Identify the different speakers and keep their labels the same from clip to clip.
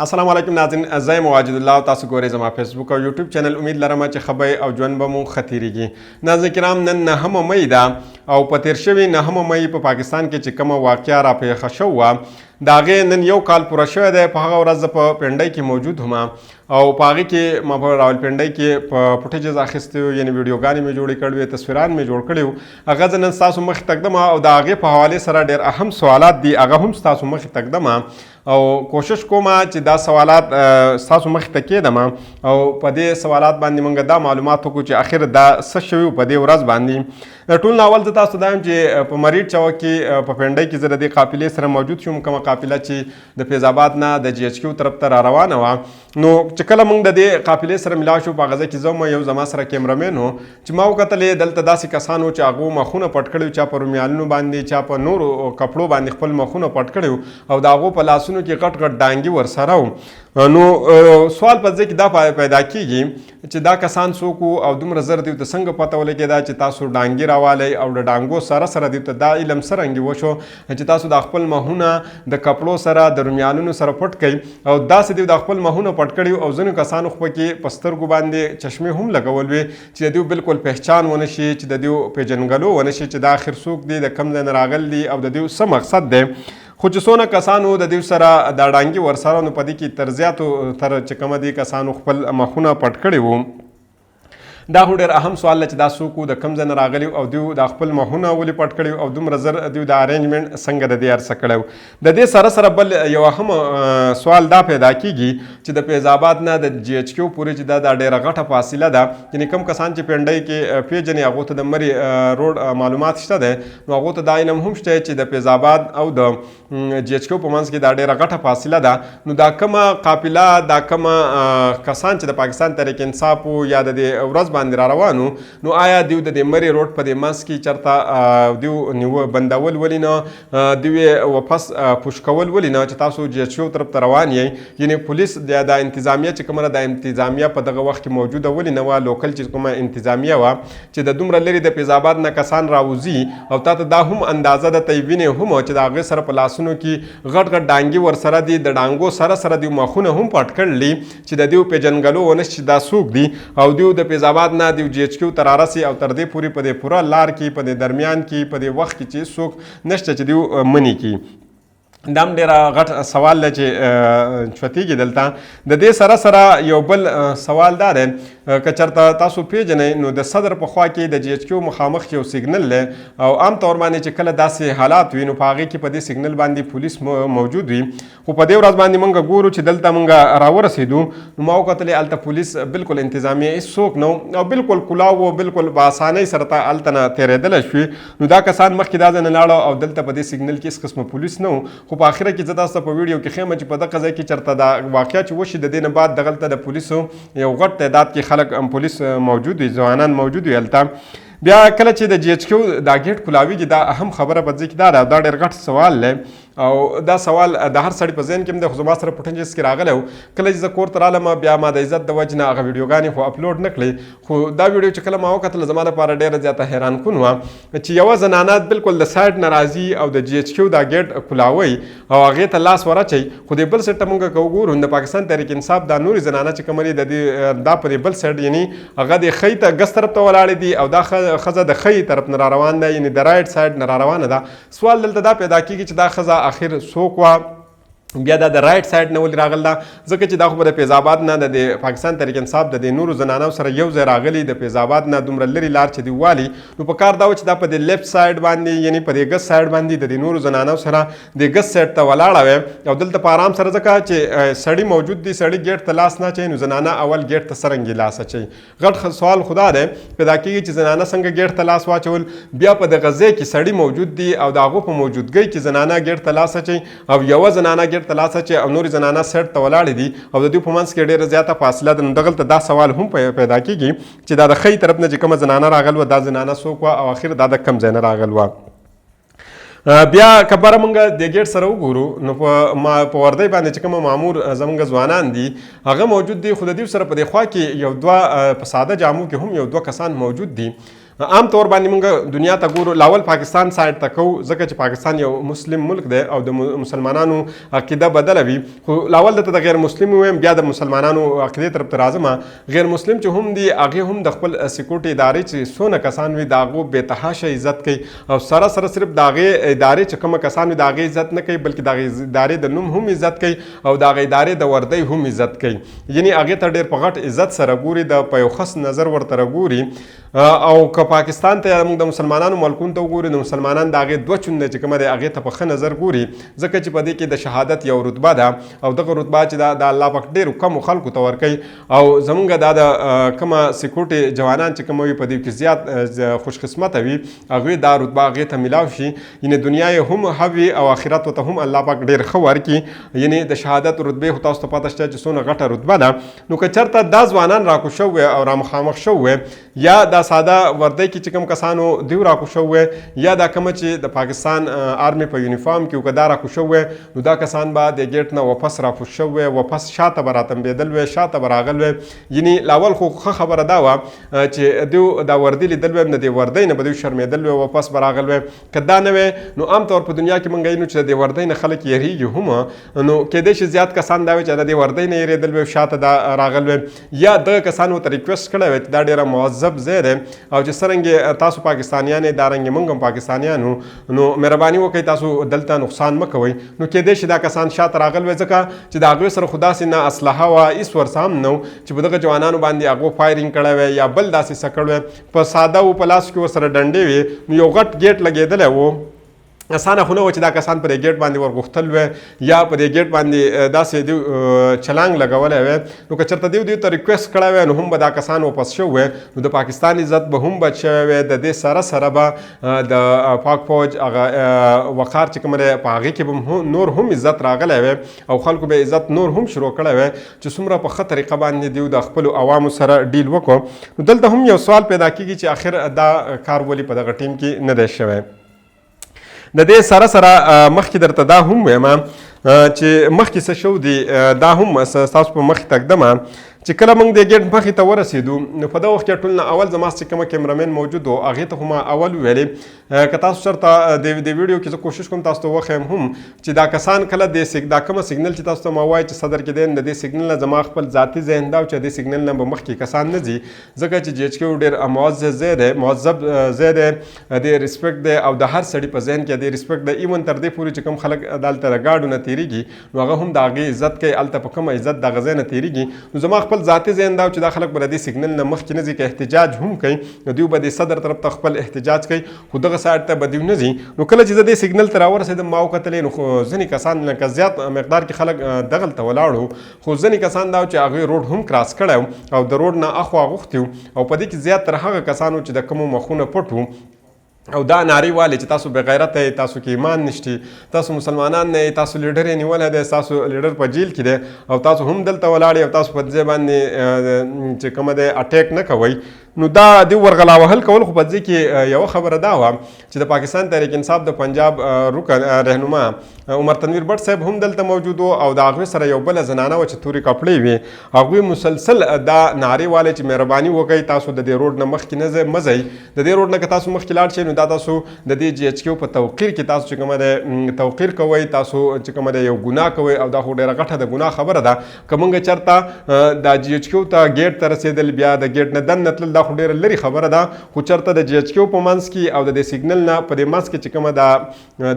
Speaker 1: السلام علیکم ناظرین، زه یم واجد الله او تاسو ګورئ زما فیسبوک او یوټیوب چینل. امید لرم چې ښه به او ژوند به مو ښه تېرېږي. ناظرین کرام، نن 9 مئی ده او په تېر شوي 9 مئی په پاکستان کې چې کومه واقعه راپېښه شوه وه، د هغې نن یو کال پوره شوی دی. په هغه ورځ زه په پنډۍ کې موجود وم او په هغې کې ما په راولپنډۍ کې په فوټیجز اخیستي وو، یعنې ویډیوګانې مې جوړې کړې وې، تصویران مې جوړ کړي وو. هغه زه نن ستاسو مخې ته ږدم او د هغې په حوالې سره ډېر اهم سوالات دي، هغه هم ستاسو مخې ته ږدم او کوشش کوم چې دا سوالات ستاسو مخې ته کېدم او په دې سوالات باندې موږ دا معلومات وکړو چې اخر دا څه شوي په دې ورځ باندې. ټول نه اول زه تاسو ته دا وایم چې په مریډ چوک کې په پنډۍ کې زه د دې قافلې سره موجود شوم، کومه قافله چې د فیض آباد نه د جي اچ کیو طرف ته را روانه وه. نو چې کله موږ د دې قافلې سره ملاو شو، په هغه ځای کې زه وم، یو زما سره کیمرمین و، چې ما وکتلې دلته داسې کسان وو چې هغو مخونه پټ کړي وو، چا په رومیالونو باندې، چا په نورو کپړو باندې خپل مخونه پټ کړي وو او د هغو په لاسونو کې غټ غټ ډانګي ورسره وو. نو سوال په ځای کې دا پیدا کیږي چې دا کسان څوک وو او دومره زر دیو ته څنګه پته ولګېده چې تاسو ډانګي راوالی او د ډانګو سره سره دیو ته دا علم څرنګه وشو چې تاسو د خپل مخونه د کپړو سره د رومیالونو سره پټ کړئ او داسې دیو د خپل مخونه پټ کړي او ځینو کسانو خو پکې په سترګو باندې چشمې هم لګول وي چې د دیو بالکل پهچان ونه شي، چې د دیو پېژندګلو ونه شي چې دا اخر څوک دي، د کوم ځای نه راغلي دي او د دیو څه مقصد دی. خو چې څونه کسانو د دیو سره دا ډانګي ورسره، نو په دې کې تر زیاتو تر چې کومه دي کسانو خپل مخونه پټ کړي وو. دا خو ډېر اهم سوال دی چې دا څوک وو، د کوم ځای نه راغلي او دیو دا خپل مخونه ولې پټ کړي او دومره زر دیو دا ارینجمنټ څنګه د دې هر څه کړی وو. د دې سره سره بل یو اهم سوال دا پیدا کیږي چې د فیض آباد نه د جي اچ کیو پورې چې دا ډېره غټه فاصله ده، یعنې کوم کسان چې پنډۍ کې پېژني هغو ته د مري روډ معلومات شته دی، نو هغو ته دا علم هم شته چې د فیض آباد او د جي اچ کیو په منځ کې دا ډېره غټه فاصله ده. نو دا کومه قافله، دا کومه کسان چې د پاکستان تحریک انصاف وو یا د دې ورځ باندې را روان وو، نو آیا دیو د دې مري روډ په دې منځ کې چېرته دیو نیو بندول ولې نه، دیو یې واپس پوش کول ولې نه چې تاسو جي اچ کیو طرف ته روان یئ؟ یعنې پولیس دا انتظامیه چې کومه ده، دا انتظامیه په دغه وخت کې موجوده ولې نه وه؟ لوکل چې کومه انتظامیه وه چې د دومره لرې د فیض آباد نه کسان راوځي او تا ته دا هم اندازه ده، ته یې وینې هم چې د هغې سره په لاسونو کې غټ غټ ډانګي ورسره دي، د ډانګو سره سره دیو مخونه هم پټ کړل چې د دیو پېژندګلو ونه شي چې دا څوک دي او دیو د فیض آباد نه دیو جي اچ کیو ته رارسي او تر دې پورې په دې پوره لار کې، په دې درمیان کې، په دې وخت کې چې څوک نشته چې دیو منې کړي. دا هم ډېره غټ سوال دی چې چوتېږي دلته. د دې سره سره یو بل سوال دا دی، که چېرته تاسو پېژنئ نو د صدر په خوا کې د جي اچ کیو مخامخ یو سیګنل دی او عام طور باندې چې کله داسې حالات وي نو په هغې کې په دې سیګنل باندې پولیس موجود وي. خو په دې ورځ باندې مونږ ګورو چې دلته مونږ راورسېدو نو ما وکتلې هلته پولیس بالکل انتظامیه هېڅوک نه و او بالکل کلاو و، بالکل په اسانۍ سره ته هلته نه تېرېدلی شوې. نو دا کسان مخکې دا ځای نه لاړه او دلته په دې سیګنل کې هېڅ قسمه پولیس نه و. خو په اخره کې زه تاسو ته په ویډیو کې ښیم چې په دغه ځای کې چېرته دا واقعه چې وشي، د دې نه بعد دغلته د پولیسو یو غټ تعداد کې خلک پولیس موجود وي، ځوانان موجود وي هلته. بیا کله چې د جي اچ کیو دا ګیټ کولاویږي، دا اهم خبره په ځای کې دا ده، دا ډېر غټ سوال دی او دا سوال د هر سړي په ذهن کې هم دی، خو زما سره پټنجس کې راغلی و. کله چې زه کور ته رالم بیا ما د عزت د وجې نه هغه ویډیوګانې خو اپلوډ نه کړې، خو دا ویډیو چې کله ما وکتله زما لپاره ډېره زیاته حیران کن وه چې یوه زنانه بالکل د سایډ نه راځي او د جي اچ کیو دا ګیټ کولاوي او هغې ته لاس وراچوي. خو دې بل سایډ ته مونږ که وګورو د پاکستان تحریک انصاف دا نورې زنانه چې کومه دي د دې دا په دې بل سایډ، یعنې هغه د ښی ته ګس طرف ته ولاړې دي او دا ښځه د ښی طرف نه را روان ده، یعنې د رایټ سایډ نه را روانه ده. سوال دلته دا پیدا کیږي چې دا ښځه اخر څوک وه، بیا دا د رایټ سایډ نه ولې راغله؟ ځکه چې دا خو به د فیض آباد نه د دې پاکستان تحریک انصاف د دې نورو زنانو سره یو ځای راغلي، د فیض آباد نه دومره لرې لار چې دی والي، نو په کار دا و چې دا په دې لیفټ سایډ باندې، یعنې په دې ګس سایډ باندې د دې نورو زنانو سره د ګس سایډ ته ولاړه وی او دلته په آرام سره، ځکه چې سړي موجود دي، سړي ګیټ ته لاس نه اچوي، نو زنانه اول ګیټ ته څرنګه لاس اچوي؟ غټ سوال خو دا دی پیدا کیږي چې زنانه څنګه ګیټ ته لاس واچول؟ بیا په دغه ځای کې سړي موجود دي او د هغو په موجودګۍ کې زنانه ګیټ ته لاس اچوي او یوه زنانه ګیټ ته لاس اچوي او نورې زنانه سیټ ته ولاړې دي او د دوی په منځ کې ډېره زیاته فاصله ده. نو دغلته دا سوال هم پیدا کیږي چې دا د ښی طرف نه چې کومه زنانه راغل وه، دا زنانه څوک وه او اخر دا د کوم ځای نه راغل وه؟ بیا که بره مونږ د ګیټ سره وګورو نو په ما په وردۍ باندې چې کوم مامور زمونږ ځوانان دي هغه موجود دي، خو د دوی سره په دې خوا کې یو دوه په ساده جامو کې هم یو دوه کسان موجود دي. عام طور باندې موږ دنیا ته ګورو، لاول پاکستان سایډ ته کوو، ځکه چې پاکستان یو مسلم ملک دی او د مسلمانانو عقیده بدله وي. خو لاول دته د غیر مسلم ویم، بیا د مسلمانانو عقیده طرف ته راځم. غیر مسلم چې هم دی، هغه هم د خپل سکیورټي ادارې چې څونه کسان وي، د هغو بې تحاشه عزت کوي، او سره سره صرف د هغې ادارې چې کوم کسان وي د هغې عزت نه کوي، بلکې د هغې ادارې د نوم هم عزت کوي او د هغې ادارې د وردۍ هم عزت کوي. یعنی هغې ته ډېر په غټ عزت سره ګوري، د په یو خاص نظر ورته ګوري. او که پاکستان ته یا موږ د مسلمانانو ملکونو ته وګورو، نو مسلمانان د هغې دوه چنده چې کومه دی هغې ته په ښه نظر ګوري، ځکه چې په دې کې د شهادت یو رتبه ده، او دغه رتبه چې ده د الله پاک ډېرو کمو خلکو ته ورکوي. او زمونږ دا د کومه سکیورټي جوانان چې کومه وي، په دې کې زیات خوش قسمته وي، هغوی دا رتبه هغې ته ملاو شي، یعنې دنیا یې هم ښه وي او آخرت ورته هم الله پاک ډېر ښه ورکړي. یعنې د شهادت رتبې خو تاسو ته پته شته چې څونه غټه رتبه ده. نو که چېرته دا ځوانان راکوز شوی او رامخامخ شوی، یا دا ساده وردۍ کې چې کوم کسانو دیو راکوز شوی، یا دا کوم چې د پاکستان آرمي په یونیفارم کې که دا راکوز شوی، نو دا کسان به د ګیټ نه واپس راکوز شوی، واپس شاته به راتمبېدل وی، شاته به راغل وی. یعنی لاول خو ښه خبره دا وه چې دیو دا وردی لیدل وی، د دې وردۍ نه به دیو شرمېدل وی، واپس به راغل وی. که دا نه وی، نو عام طور په دنیا کې مونږ وینو چې د دې وردۍ نه خلک یریږي هم، نو کېدای شي زیات کسان دا وي چې د دې وردۍ نه یریدل وی، شاته دا راغل وی، یا دغه کسان ورته ریکویسټ کړی وی چې دا ډېره معذب ځای دی، او چې څرنګه تاسو پاکستانیان یې، دا رنګ مونږ هم پاکستانیان یو، نو مهرباني وکړئ تاسو دلته نقصان مه کوئ. نو کېدای شي دا کسان شاته راغل وی، ځکه چې د هغوی سره خو داسې نه اسلحه وه، هېڅ ورسره هم نه و چې په دغه جوانانو باندې هغو فایرینګ کړی وی یا بل داسې څه کړی وی. په ساده و، په لاسو کې ورسره ډنډې وې، نو یو غټ ګیټ لګېدلی و، اسانه خو نه و چې دا کسان په دې ګیټ باندې ورغوښتل وی یا په دې ګیټ باندې داسې دیو چلانګ لګولی وی. نو که چېرته دیو دیو ته ریکویسټ کړی وی، نو هم به دا کسان واپس شوی وی، نو د پاکستان عزت به هم بچ شوی وی. د دې سره سره به د پاک فوج هغه وقار چې کوم دی، په هغې کې به نور هم عزت راغلی وی، او خلکو به عزت نور هم شروع کړی وی چې څومره په ښه طریقه باندې دیو د خپلو عوامو سره ډیل وکړو. نو دلته هم یو سوال پیدا کیږي چې اخر دا کار ولې په دغه ټیم کې نه دی شوی. د دې سره سره مخکې درته دا هم وایم چې مخکې څه شو دي، دا هم ستاسو په مخې ته ږدم چې کله موږ د ګیټ مخې ته ورسېدو، نو په دغه وخت کې ټول نه اول زما چې کومه کیمرامین موجود و، هغې ته خو ما اول وویلې که تاسو چېرته د ویډیو کې زه کوشش کوم تاسو ته وښیم هم چې دا کسان کله د دا کومه سیګنل چې تاسو ته ما وایي چې صدر کې دی، د دې سیګنل نه زما خپل ذاتي ذهن دا و چې د دې سیګنل نه به مخکې کسان نه ځي، ځکه چې جي اچ کیو ډېر معزز ځای دی، معذب ځای دی، د ریسپیکټ دی، او د هر سړي په ذهن کې د ریسپیکټ دی. ایون تر دې پورې چې کوم خلک دلته د ګاډو نه تېرېږي، نو هغه هم د هغې عزت کوي، هلته په کومه عزت دغه ځای نه تېرېږي. نو زما خپل ذاتي ذهن دا و چې دا خلک به د دې سیګنل نه مخکې نه ځي، که احتجاج هم کوي نو دوی به د صدر طرف ته خپل احتجاج کوي، خو دغه سایډ ته به دوی نه ځي. نو کله چې زه دې سیګنل ته راورسېدم، ما وکتلې، نو خو ځینې کسان لکه زیات مقدار کې خلک دغلته ولاړ وو، خو ځینې کسان دا و چې هغوی روډ هم کراس کړی و او د روډ نه اخوا غوښتي وو، او په دې کې زیات تر هغه کسانو چې د کومو مخونه پټ وو، او دا نارې والې چې تاسو بې غیرته یئ، تاسو کې ایمان نشتی، تاسو مسلمانان نه یئ، تاسو لیډر یې نیولی دی، تاسو لیډر په جیل کې دی او تاسو هم دلته ولاړ یئ او تاسو په ځای باندې چې کومه دی اټیک نه کوئ. نو دا دی ورغلا وهل کول. خو په دې کې یوه خبره دا وه چې د پاکستان تحریک انصاف د پنجاب رکن رهنما عمر تنویر بټ صاحب هم دلته موجود و، او د هغوی سره یو بله زنانه وه چې تورې کپړې وې. هغوی مسلسل دا نارې والې چې مهرباني وکړئ، تاسو د دې روډ نه مخکې نه ځئ، مه ځئ، د دې روډ نه که تاسو مخکې لاړ شئ، نو دا تاسو د دې جي اچ کیو په توقیر کې تاسو چې کومه دی توقیر کوئ، تاسو چې کومه دی یو ګناه کوئ، او دا خو ډېره غټه د ګناه خبره ده. که مونږ چېرته دا جي اچ کیو ته ګیټ ته رسېدل، بیا د ګیټ نه دننه تلل، دا خو ډېره لرې خبره ده، خو چېرته د جي اچ کیو په منځ کې او د دې سیګنل نه په دې منځ کې چې کومه دا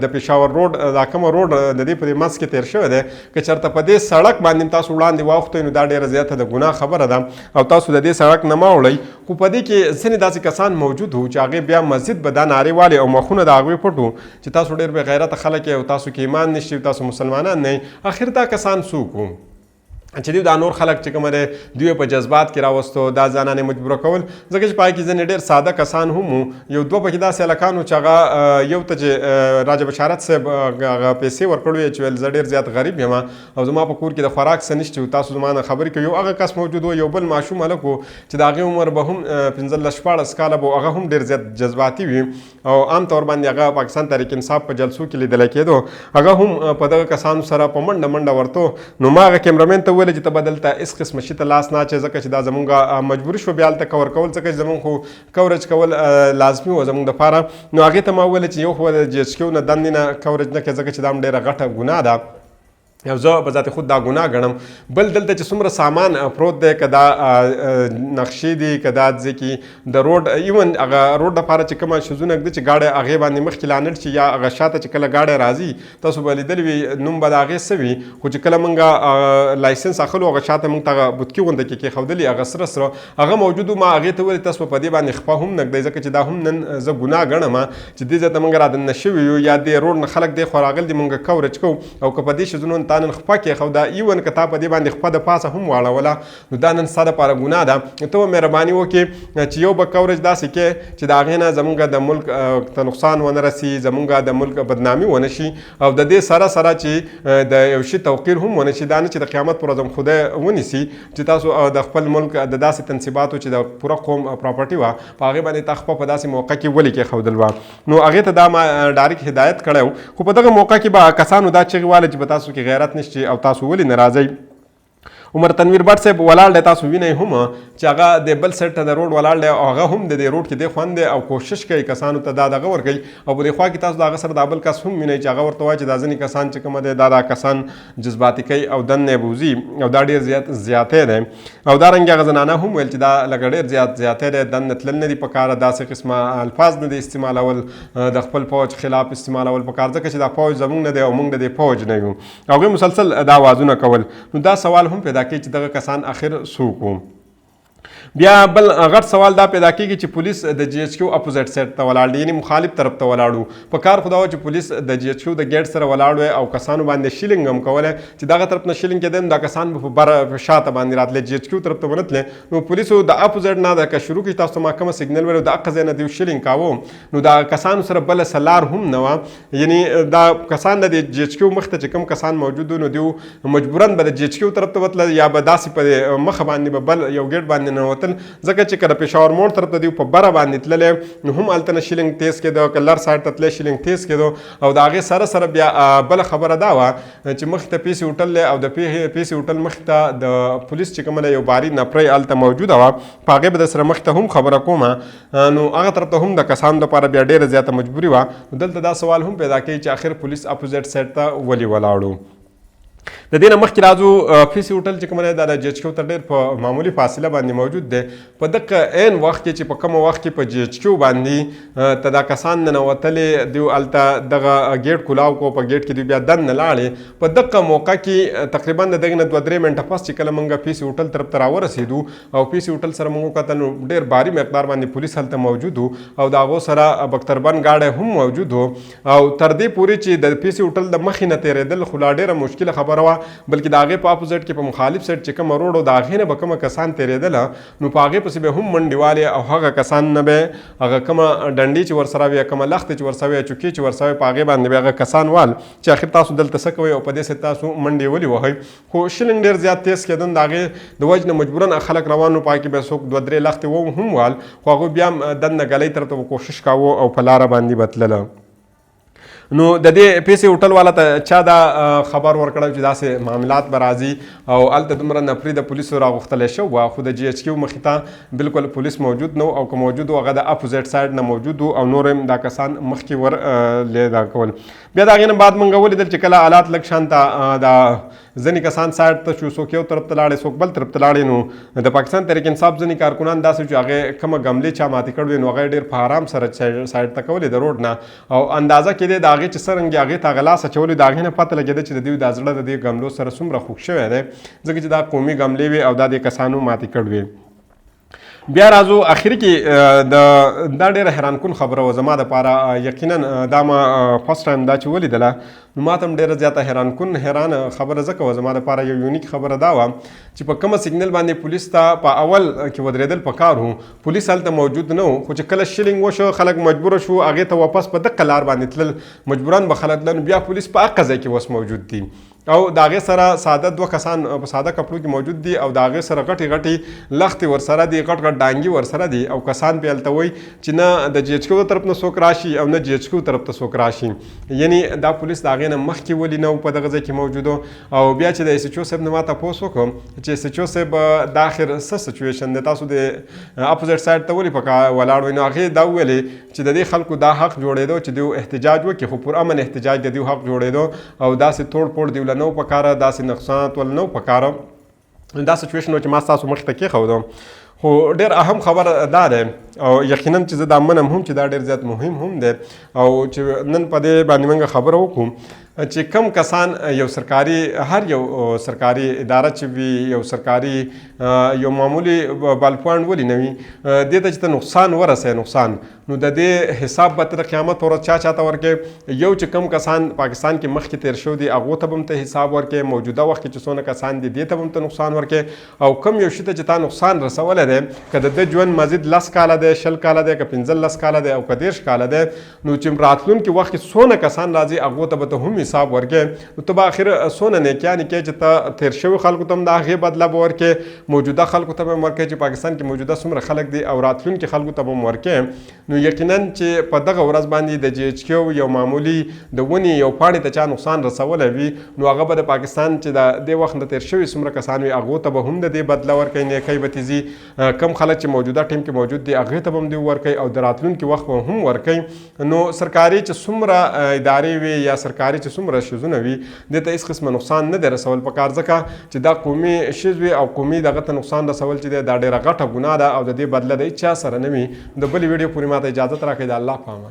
Speaker 1: د پېښور روډ دا کومه روډ د دې په دې منځ کې تېر شوی دی، که چېرته په دې سړک باندې تاسو وړاندې واوښتئ، نو دا ډېره زیاته د ګناه خبره ده او تاسو د دې سړک نه مه اوړئ. خو په دې کې ځینې داسې کسان موجود وو چې هغې بیا مزید به دا نارې والې او مخونه د هغوی پټ وو چې تاسو ډېر بې غیرته خلک یئ او تاسو کې ایمان نشته او تاسو مسلمانان نه یئ. اخر دا کسان څوک وو چې دوی دا نور خلک چې کومه دی دوی په جذبات کې راوستو، دا ځانان یې مجبوره کول؟ ځکه چې په هغې کې ځینې ډېر ساده کسان هم وو. یو دوه پکې داسې هلکان وو چې هغه یو ته چې راجه بشارت صاحب هغه پیسې ورکړې چې ویل زه ډېر زیات غریب یم او زما په کور کې د خوراک څه نشته او تاسو زما نه خبرې کوي. یو هغه کس موجود و، یو بل ماشوم هلک و چې د هغې عمر به هم 15 16 کاله به، هغه هم ډېر زیات جذباتي وي او عام طور باندې هغه پاکستان تحریک انصاف په جلسو کې لیدل کېدو، هغه هم په دغه کسانو سره په منډه منډه ورتو. نو ما هغه کیمرمین ته ته وویل چې ته به دلته هېڅ قسمه شي ته لاس نه اچوې، ځکه چې دا زمونږ مجبوري شوه بیا هلته کور کول، ځکه چې زمونږ خو کورج کول لازمي و زمونږ دپاره. نو هغې ته ما وویل چې یو خو د جي ایچ کیو نه دندې نه کورج نه کوې، ځکه چې دا هم ډېره غټه ګناه ده او زه په ذات خود دا ګناه ګڼم. بل دلته چې څومره سامان پروت دی، که دا نقشې دي، که دا ځای کې د روډ ایون هغه روډ دپاره چې کومه شیزونه ږدي چې ګاډی هغې باندې مخکې لا نه شي، یا هغه شاته چې کله ګاډی راځي تاسو به لیدلی وي نوم به د هغې څه وي، خو چې کله موږ لایسنس اخلو هغه شاته موږ ته هغه بوتکي غوندې کې کېښودلي هغه سره سره هغه موجود و. ما هغې ته وویل تاسو به په دې باندې خپه هم نه ږدئ، ځکه چې دا هم نن زه ګناه ګڼم چې دې ځای ته موږ را دننه شوي یو، یا دې روډ نه خلک دې خوا راغلي دي موږ کورج کوو، او که په دې شیزونو تا نن خپه کېښوده، ایون که تا په دې باندې خپه د پاسه هم واړوله نو دا نن ستا دپاره ګناه ده. ته به مهرباني وکړې چې یو به کورج داسې کې چې د هغې نه زمونږ د ملک ته نقصان ونه رسي، زمونږ د ملک بدنامي ونه شي، او د دې سره سره چې د یو شي توقیر هم ونه شي. دا نه چې د قیامت پر ورځ هم خدای ونیسي چې تاسو د خپل ملک د داسې تنصیباتو چې د پوره قوم پراپرټي وه په هغې باندې تا خپه په داسې موقع کې ولې کېښودل وه. نو هغې ته دا ما ډایرک هدایت کړی و. خو په دغه موقع کې به کسانو دا چغې واله چې په تاسو کې غیرت نشته او تاسو ولې نه راځئ. عمر تنویر بټ صاحب ولاړ دی، تاسو وینئ هم چې هغه د بل سایډ ته د روډ ولاړ دی او هغه هم د دې روډ کې دی خوند دی او کوشش کوي کسانو ته دا دغه ورکوي. او په دې خوا کې تاسو د هغه سره دا بل کس هم وینئ چې هغه ورته وایي چې دا ځینې کسان چې کومه دی دا دا کسان جذباتي کوي او دننه یې بوځي او دا ډېر زیات زیاتی دی. او دا رنګ هغه زنانه هم ویل چې دا لکه ډېر زیات زیاتی دی، دننه تلل نه دي پکاره، داسې قسمه الفاظ نه دي استعمالول، د خپل فوج خلاف استعمالول پکار، ځکه چې دا فوج زمونږ نه دی او مونږ د دې فوج نه یو. هغوی مسلسل دا آوازونه کول. نو دا سوال هم پیدا کیږي چې دغه کسان اخر څوک وو. بیا بل غټ سوال دا پیدا کیږي چې پولیس د جی ایچ کیو اپوزیټ سایډ ته ولاړ دي، یعنی مخالف طرف ته ولاړ وو. په کار خو دا و چې پولیس د جی ایچ کیو د ګیټ سره ولاړ وی او کسانو باندې شیلینګ هم کولی چې دغه طرف نه شیلینګ کېدی نو دا کسان به په بره شاته باندې راتلې، جی ایچ کیو طرف ته به نه تلې. نو پولیسو د اپوزیټ نه د که شروع کړي تاسو ته ما کومه سیګنل ویلو د هغه ځای نه دیو شیلینګ کاوه، نو دا کسانو سره بله څه لار هم نه وه. یعنی دا کسان د جی ایچ کیو مخته چې کوم کسان موجود وو نو دیو مجبوراً به د جی ایچ کیو طرف ته وتله یا به داسې په مخه باندې به بل یو ګیټ باندې ننوتل، ځکه چې که د پېښور موړ طرف ته دیو په بره باندې تللی نو هم هلته نه شیلینګ تیز کېده، که لر سایډ ته تللی شیلینګ تیز کېده. او د هغې سره سره بیا بله خبره دا وه چې مخې ته پیسې هوټل دی او د پیسې هوټل مخې ته د پولیس چې کومه ده یو باري نفرۍ هلته موجوده وه، په هغې به د سره مخې ته هم خبره کومه. نو هغه طرف ته هم د کسانو دپاره بیا ډېره زیاته مجبوري وه. نو دلته دا سوال هم پیدا کوي چې اخر پولیس اپوزیټ سایډ ته ولې ولاړو. د دې نه مخکې راځو فیسي هوټل چې کومه دی دا د جي ایچ کیو ته ډېر په معمولي فاصله باندې موجود دی. په دقه عین وخت کې چې په کومه وخت کې په جي ایچ کیو باندې ته دا کسان ننوتلې دیو هلته دغه ګیټ کولاو کو، په ګیټ کې دوی بیا دننه لاړې. په دقه موقع کې تقریبا د دغې نه 2-3 منټه پس چې کله موږ فیسي هوټل طرف ته راورسېدو او فیسي هوټل سره موږ وکتل نو ډېر باري مقدار باندې پولیس هلته موجود و او د هغو سره بکتربند ګاډی هم موجود و. او تر دې پورې چې د فیسي هوټل د مخې نه تېرېدل خو لا ډېره مشکله خبره وه، بلکې د هغې په اپوزیټ کې په مخالف سایډ چې کومه روډ و د هغې نه به کومه کسان تېرېدله نو په هغې پسې به هم منډې والې او هغه کسان نه به هغه کومه ډنډې چې ورسره وي، کومه لښتې چې ورسره وي، چوکې چې ورسره وي، په هغې باندې به هغه کسان وال چې اخر تاسو دلته څه کوئ او په دې سره تاسو منډې ولې وهئ. خو شیلینګ ډېر زیات تیز کېده، د هغې د وجې نه مجبوراً خلک روان وو، په هغې کې به څوک 2-3 لښتې هم وال، خو هغوی بیا هم دننه ګلۍ طرف ته به کوشش کاوه او په لاره باندې به تلله. نو د دې پیسې هوټل والا ته چا دا خبر ورکړی چې داسې معاملات به راځي او هلته دومره نفري د پولیسو راغوښتلی شو وه، خو د جي ایچ کیو مخې ته بالکل پولیس موجود نه و او که موجود و هغه د اپوزیټ سایډ نه موجود و او نور هم دا کسان مخکې ور لیدا کول. بیا د هغې نه بعد موږ ولیدل چې کله حالات لږ شان ته دا ځینې کسان سایډ ته شو، څوک یو طرف ته لاړې څوک بل طرف ته لاړې. نو د پاکستان تحریک انصاف ځینې کارکنان داسې چې هغې کومه ګملې چا ماتې کړې وې نو هغه یې ډېر په آرام سره سایډ ته کولې د روډ نه، او اندازه کېدې د هغې چې څرنګه هغې ته هغه لاس اچولې د هغې نه پته لګېده چې د دوی دا زړه د دې ګملو سره څومره خوږ شوی دی، ځکه چې دا قومي ګملې وې او دا دې کسانو ماتې کړې وې. بیا راځو اخري کې د دا ډېره حیرانکون خبره وه زما دپاره، یقینا دا ما فرست ټایم دا چې ولیدله نو ما ته هم ډېره زیاته حیرانکون حیرانه خبره ځکه وه زما دپاره، یو یونیک خبره دا وه چې په کومه سیګنل باندې پولیس ته په اول کې ودرېدل پکار وو، پولیس هلته موجود نه و، خو چې کله شیلینګ وشو خلک مجبور شو هغې ته واپس په دقه لار باندې تلل، مجبوراً به خلک تلل، نو بیا پولیس په هغه ځای کې اوس موجود دي. او د هغې سره ساده دوه کسان په ساده کپړو کې موجود دي او د هغې سره غټې غټې لښتې ورسره دي، غټ غټ ډانګي ورسره دي او کسان پې هلته وایي چې نه د جي ایچ کیو د طرف نه څوک راشي او نه جي ایچ کیو طرف ته څوک راشي. یعنی دا پولیس د هغې نه مخکې ولې نه په دغه ځای کې موجود؟ او بیا چې د ایس ایچ او صاحب نه ما تپوس وکړو چې ایس ایچ او صاحب دا اخر څه سچویشن دی، تاسو د اپوزیټ سایډ ته ولې په ولاړ وئ، نو هغې دا وویلې چې د دې خلکو دا حق جوړېدو چې دیو احتجاج وکړي، خو پر امن احتجاج د دیو حق جوړېدو او داسې توړ پوړ دیو له نه و پکاره، داسې نقصانات ول نه و پکاره. دا سچویشن و چې ما ستاسو مخې ته کېښودو. خو ډېر اهم خبر دا دی او یقینا چې زه دا منم هم چې دا ډېر زیات مهم هم دی او چې نن په دې باندې موږ خبره وکړو چې کم کسان یو سرکاري، هر یو سرکاري اداره چې وي، یو سرکاري یو معمولی بالپوینټ ولې نه وي، دې ته چې ته نقصان ورسوې نقصان، نو د دې حساب به ته د قیامت پر ورځ چا چاته ورکې؟ یو چې کم کسان پاکستان کې مخکې تیر شوي دي هغو ته به هم ته حساب ورکې، موجوده وخت کې چې څونه کسان دي دې ته به هم ته نقصان ورکې، او کم یو شي ته چې تا نقصان رسولی دی که د ده ژوند مزید 10 کاله دی، 20 کاله دی، که 15 کاله دی او که 30 کاله دی، نو چې راتلونکي وخت کې څونه کسان راځي هغو ته به ته هم حساب ورکې. نو ته به اخر څونه نیکیانې کې چې ته تیر شوي خلکو ته هم د هغې بدله به ورکې، موجوده خلکو ته به هم ورکې چې پاکستان کې موجوده څومره خلک دي او راتلونکي خلکو ته به هم ورکې. نو یقینا چې په دغه ورځ باندې د جي ایچ کیو یو معمولی د ونې یو پاڼې ته چا نقصان رسولی وي، نو هغه به د پاکستان چې د دې وخت نه تیر شوي څومره کسان وي هغو ته به هم د دې بدله ورکوي، نیکۍ به ترې ځي. کم خلک چې موجوده ټیم کې موجود دي هغې ته به هم دوی ورکوي او د راتلونکي وخت به هم ورکوي. نو سرکاري چې څومره ادارې وي یا سرکاري چې څومره شیزونه وي دې ته هیڅ قسمه نقصان نه دی رسول پکار، ځکه چې دا قومي شیز وي او قومي دغه ته نقصان رسول چې دی دا ډېره غټه ګناه ده او د دې بدله د هیچا سره نه وي. د بلې ویډیو پورې ماته اجازت راکړئ، د الله په امان.